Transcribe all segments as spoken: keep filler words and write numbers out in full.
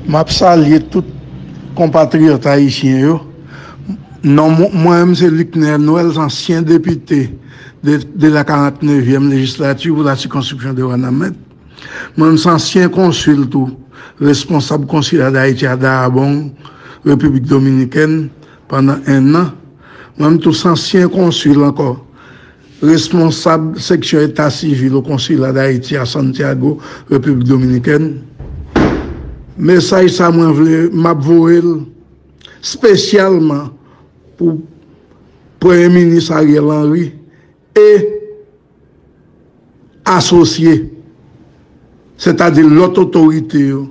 M ap salye tout konpatriyòt ayisyen yo. Non, mwen, mwen menm se Luckner Noël, ansyen depite de, de la karant nevyèm lejislati pou la sikonstriksyon de Wanament. Mwen menm se ansyen konsil tou, responsab konsila Dayiti a Dahomey, Repiblik Dominikèn, pandan en an. Mwen menm tou se ansyen konsil ankò, responsab seksyon eta sivil o konsila Dayiti a Santiago, Repiblik Dominikèn. Mesaj sa mwen vle, m ap voye l espesyalman pou Premye Minis Ariel Henry e asosye, sètadi lòt otorite yo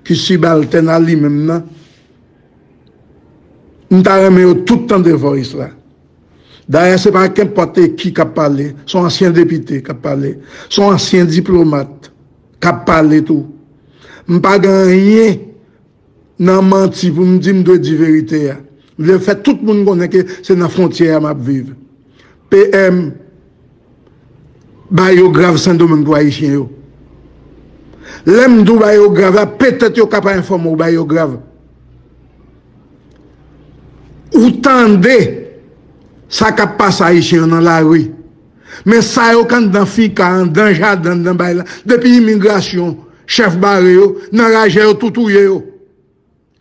ki sibaltèn a li menm nan. M ta renmen yo tout tande voice la. Dayè, se pa kenpòt ki k ap pale, se yon ansyen depite k ap pale, se yon ansyen diplomat k ap pale tou. M pa gen anyen nan manti pou m di m dwe di verite a. M vle fè tout moun konnen ke se nan fwontyè a m ap viv. P M, bayograv Sendomeng pou Ayisyen yo. Lè m di w bayograv la, petèt yo ka pa enfòme w bayograv. Ou tande sa k ap pase Ayisyen yo nan lari. Men sa yo k anndan fika, anndan jaden, anndan bay la, depi imigrasyon, chèf bare yo, nan raje yo tou touye yo.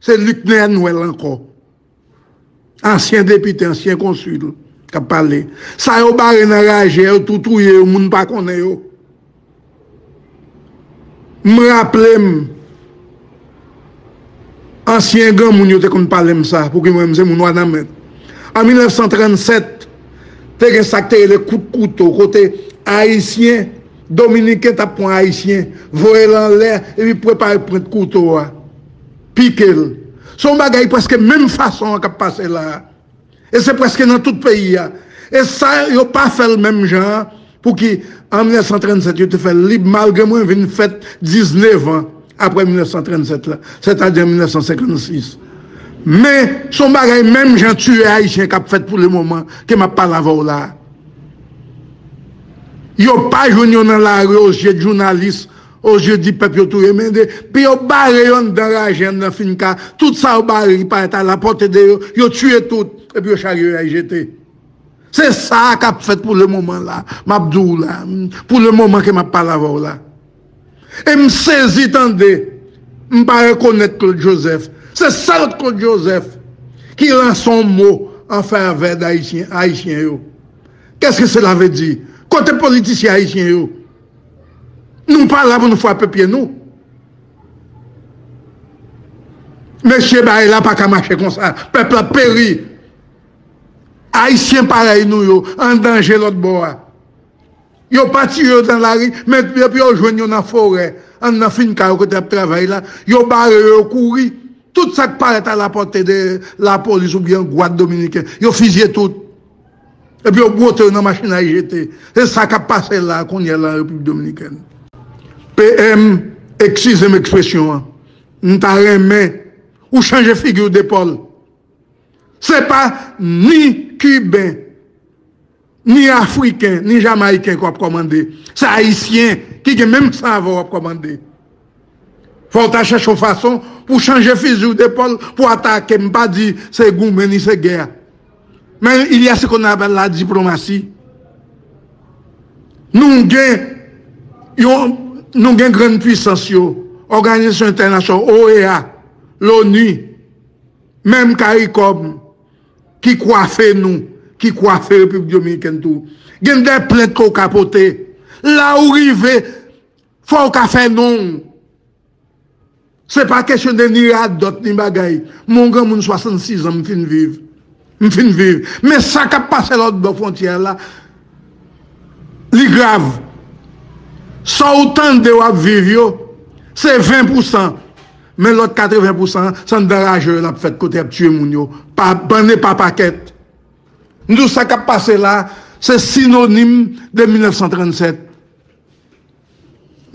Se Luckner Noël ankò. Ansyen depite, ansyen konsil k ap pale. Sa yo bare nan raje yo tou touye yo, moun pa konnen yo. M raple m, ansyen granmoun yo te konn pale m sa, pouki mwen, m se moun Wanament. An mil nèf san trannsèt, te gen sa k te rele kout kouto, kote Ayisyen, Dominiken t ap pran Ayisyen, voye l anlè, epi prepare pwent kouto a, pike l. Se yon bagay prèske menm fason an k ap pase la a. E se prèske nan tout peyi a. E sa, yo pa fè l menm jan an, pouki an mil nèf san trannsèt yo te fè l lib, malgre mwen vin fèt diznèf an apre mil nèf san trannsèt la, sètadi an mil nèf san senkannsis. Men, se yon bagay menm jan tiye Ayisyen k ap fèt pou lemoman ke m ap pale avè w la a. Yo pa jwenn yo nan lari, o zye de jounalis, o zye di pèp yo touye, men de, pi yo bare yo anndan raje, anndan finka, tout sa yo bare ki parèt a la pòte de yo, yo tiye tout, epi yo charye yo al jete. Se sa k ap fèt pou lemoman la, m ap di w la, pou lemoman ke m ap pale avè w la. E m sezi tande, m pa rekonèt Claude Joseph. Se sèl Claude Joseph ki lanse yon mo an favè d Ayisyen, Ayisyen yo. Qu'est-ce que cela veut dire? Kote politisyen ayisyen yo? Nou pa la pou nou frape pye nou. Mesye, bagay la pa ka mache konsa. Pèp la ap peri. Ayisyen parèy nou yo an danje lòt bò a. Yo pa tiye yo nan lari, men depi yo jwenn yo nan forè, anndan finka yo kote y ap travay la, yo bare yo, yo kouri. Tout sa k parèt a la pòte de lapolis oubyen gwad dominiken, yo fizye tout. Epi yo bwote yo nan machin al jete. Se sa k ap pase la kounye a la Repiblik Dominikèn. P M, eskize m ekspresyon an, m ta renmen ou chanje figi w de Pòl. Se pa ni Kiben, ni Afriken, ni Jamayiken ke w ap kòmande. Se Ayisyen ki gen menm san avè w w ap kòmande. Fò w ta chèche yon fason pou chanje fizi w de Pòl, pou atake, m pa di se goumen ni se gè. Men il y a ce qu'on appelle la diplomatie. Nou gen yon, nou gen grann pwisans yo, òganizasyon entènasyonal, O E A, l'ONU, menm CARICOM, ki kwafe nou, ki kwafe Repiblik Dominikèn tou. Gen de plent ke w ka pote. La ou rive, fò w ka fè non w. Se pa kesyon de ni radòt, ni bagay. Mwen yon granmoun swasannsis an, m fin viv. M fin viv. Men sa k ap pase lòt bò fwontyè a la, li grav. Sa w tande w ap viv yo, se ven pousan. Men lòt katreven pousan, se anndan raje yo l ap fèt, kote y ap tiye moun yo, pa bann e pa pakèt. M di w sa k ap pase la, se sinonim de mil nèf san trannsèt.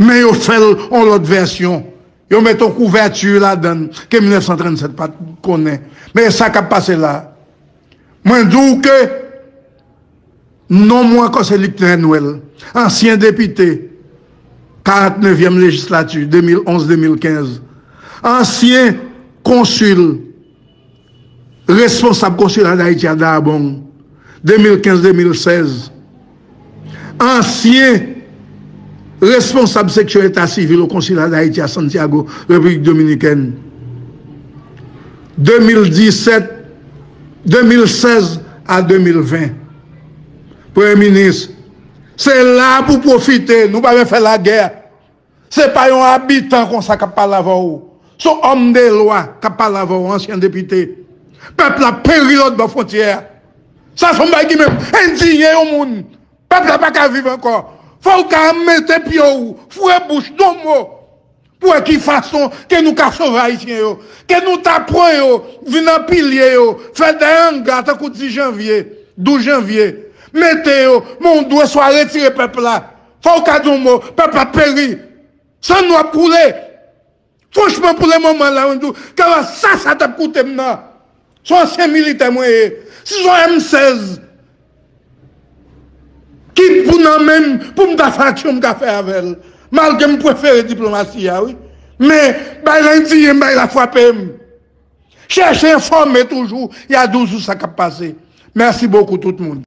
Men yo fè l yon lòt vèsyon. Yo met yon kouvèti ladan l ke mil nèf san trannsèt pa t konnen. Men e sa k ap pase la. Mwen di w ke non mwen ankò se Luckner Noël, ansyen depite karant nevyèm lejislati, de mil onz de mil kenz. Ansyen konsil, responsab konsila Dayiti a Dayabong, de mil kenz de mil sèz. Ansyen responsab seksyon eta sivil o konsila Dayiti a Santiago, Repiblik Dominikèn, de mil disèt, de mil sèz a de mil ven. Premye minis, se la pou pwofite, nou pa vle fè lagè. Se pa yon abitan konsa k ap pale avè w. Se yon òm de lwa k ap pale avè w, ansyen depite. Pèp la peri lòtbò fwontyè a. Sa se yon bagay ki menm endiye yon moun. Pèp la pa ka viv ankò. Fò w ka mete pye w, foure bouch, di yon mo. Pou wè ki fason ke nou ka sove Ayisyen yo. Ke nou ta pran yo, vin anpilye yo, fè de anga tankou dis janvye, douz janvye. Mete yo, men w dwe swa retire pèp la. Fò w ka di yon mo, pèp la peri. San nou ap koule. Franchman, pou le moman la, mwen di w, kèlkeswa sa t ap koute m nan. Se yon ansyen militè mwen ye. Si se yon M sèz ki pou nan men m, pou m ta fè aksyon, m ka fè avè l. Malgre m prefere diplomasi a, wi. Men, bay la endiye m, bay la frape m. Chèche enfòme toujou, y a douz jou sa k ap pase. Mèsi bokou tout moun.